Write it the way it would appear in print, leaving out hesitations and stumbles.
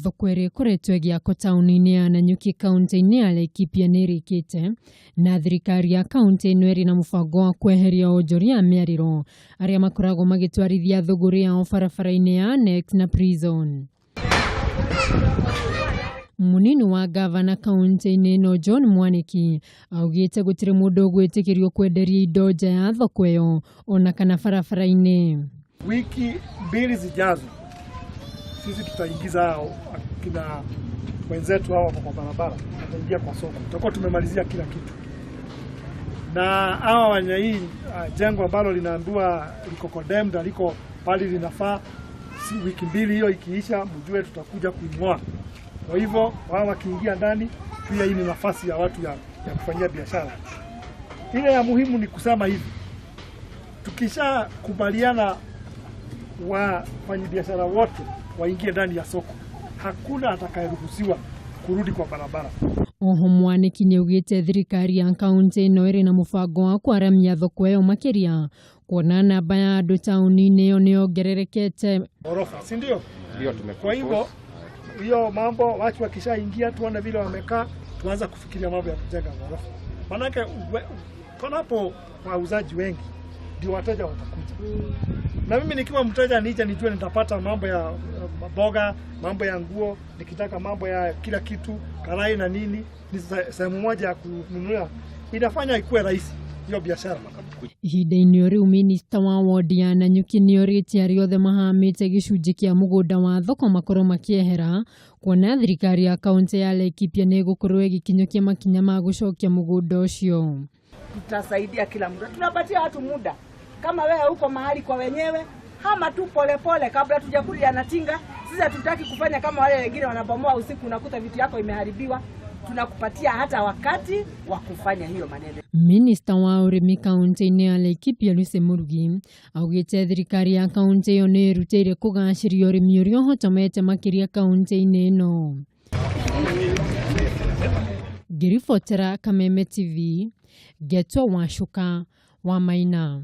Thoko ĩrĩa ĩkoretwo ĩgĩakwo taũni-inĩ ya Nanyuki kaunti-inĩ ya Laikipia nĩ ĩrĩkĩte na thirikari ya kaunti ĩno ĩrĩ na mũbango wa kweheria onjoria a mĩarĩro arĩa makoragwo magĩtwarithia thũgũrĩ yao barabara-inĩ ya Annex na Prison. Munini wa gavana kaunti-inĩ ĩno John Mwaniki augĩte gũtirĩ mũndũ ũgwĩtĩkĩrio kwenderia indo nja ya thoko ĩyo ona kana barabara-inĩ. Wiki mbili zijazo sisi tutaingiza kina wenzetu hao kwa barabara, wataingia kwa soko, tutakuwa tumemalizia kila kitu. Na hawa wenye hii jengo ambalo linaambiwa liko condemned, liko pali linafaa, si wiki mbili hiyo ikiisha, mjue tutakuja kuing'oa. Kwa hivyo wao wakiingia ndani, pia hii ni nafasi ya watu ya kufanyia biashara. Ile ya muhimu ni kusema hivi, tukishakubaliana wafanyabiashara wote waingie ndani ya soko, hakuna atakayeruhusiwa kurudi kwa barabara. Oho Mwaniki nĩaugĩte thirikari ya kaunti ĩno ĩrĩ na mũbango wa kwaramia thoko ĩyo makĩria kuona namba ya andũ taũni-inĩ ĩyo nĩyongererekete. Ghorofa, si ndio? Kwa hivyo hiyo mambo watu wakishaingia, tuone vile wamekaa, tuanza kufikiria mambo ya kujenga ghorofa. Manake panapo wauzaji wengi ndio wateja watakuja. Na mimi nikiwa mteja nije nijue nitapata mambo ya mboga, mambo ya nguo, nikitaka mambo ya kila kitu, karai na nini, ni sehemu moja ya kununua. Inafanya ikuwe rahisi hiyo biashara. Ihinda-inĩ o rĩu minista wa wodi ya Nanyuki nĩorĩtie arĩa othe mahamĩte gĩcunjĩ kĩa mũgũnda wa thoko makorwo makĩehera kuona thirikari ya kaunti ya Laikipia nĩ ĩgũkorwo ĩgĩkinyũkia makinya ma gũcokia mũgũnda ũcio. Tutasaidia kila mtu, tunapatia watu muda. Kama wewe uko mahali kwa wenyewe, hama tu polepole kabla tujakuja na tinga. Sisi hatutaki kufanya kama wale wengine wanabomoa usiku, unakuta vitu yako imeharibiwa. Tunakupatia hata wakati wa kufanya hiyo maneno. Minista wa ũrĩmi kaunti-inĩ ya Laikipia Lucy Murugi augĩte thirikari ya kaunti ĩyo nĩ ĩrutĩire kũgacĩria ũrĩmi ũrĩa ũhotomete makĩria kaunti-inĩ ĩno. Ngĩribotera Kameme TV, Ngetwo Wacuka wa Maina.